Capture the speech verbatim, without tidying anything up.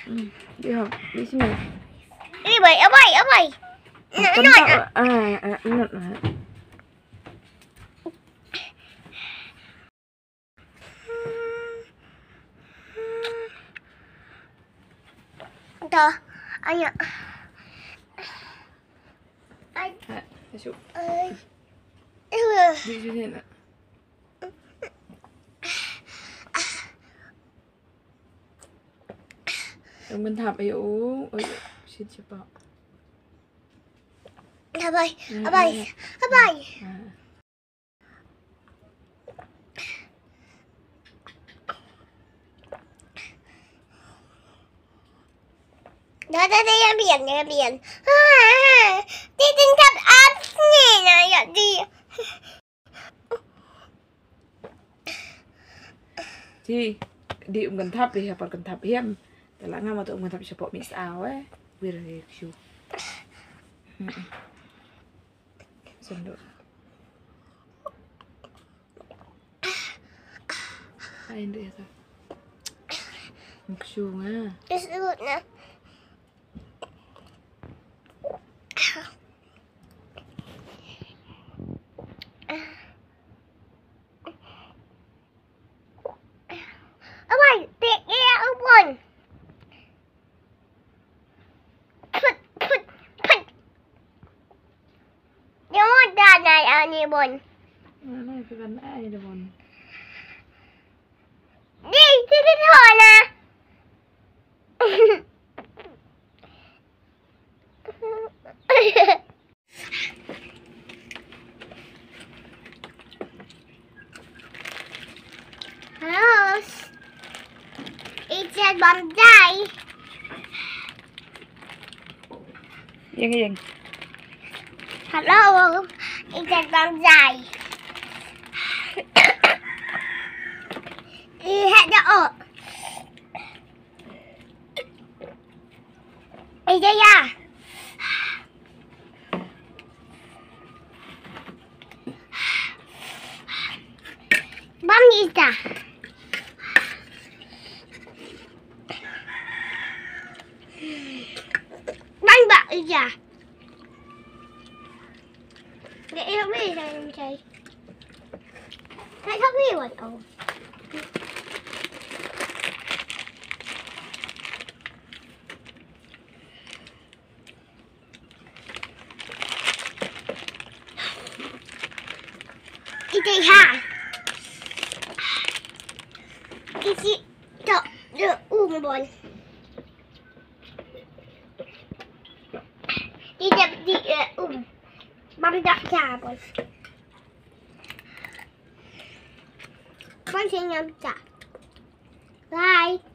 Hmm. Di ha, di sini. Ini boy, abai, abai. Nak, nak, nak. Ah, ah, nak, nak. Dah, ayo. Ai. Ha, masuk. Ai. Di sini nak. Ym kynthap, ayo, ayo, shit, shit, pa. Abai, abai, abai. Dah, dah, dah, ïa bian, ïa bian. Ha, ha. Di tingkat atas ni, nah, ïa di. Ti, di ym kynthap, di ha por kynthap hiam. Te la nga ma to ym kynthap shapoh mih sa, eh. Wir, eh, kshu. Sendok. Ai, ndih ta. Kshu nga. Kshu nga. Abai, pek ïa u bun. Put, put, put. Ïa u da nai ani bun. Nai phi ban ai da bun. Di, di, di, di, na. Hello. Ija bam dai. Yang, yang. Hello. Ija bam dai. Ija da o. Ija ya. Bang ija. Bang ba ija. Để em biết là em chơi. Hãy khóc đi rồi. Ồ. Ite ha. Isi to de um bol. Ite di eh, um. Bam dak ja bol. Bam sing yam ja. Bye.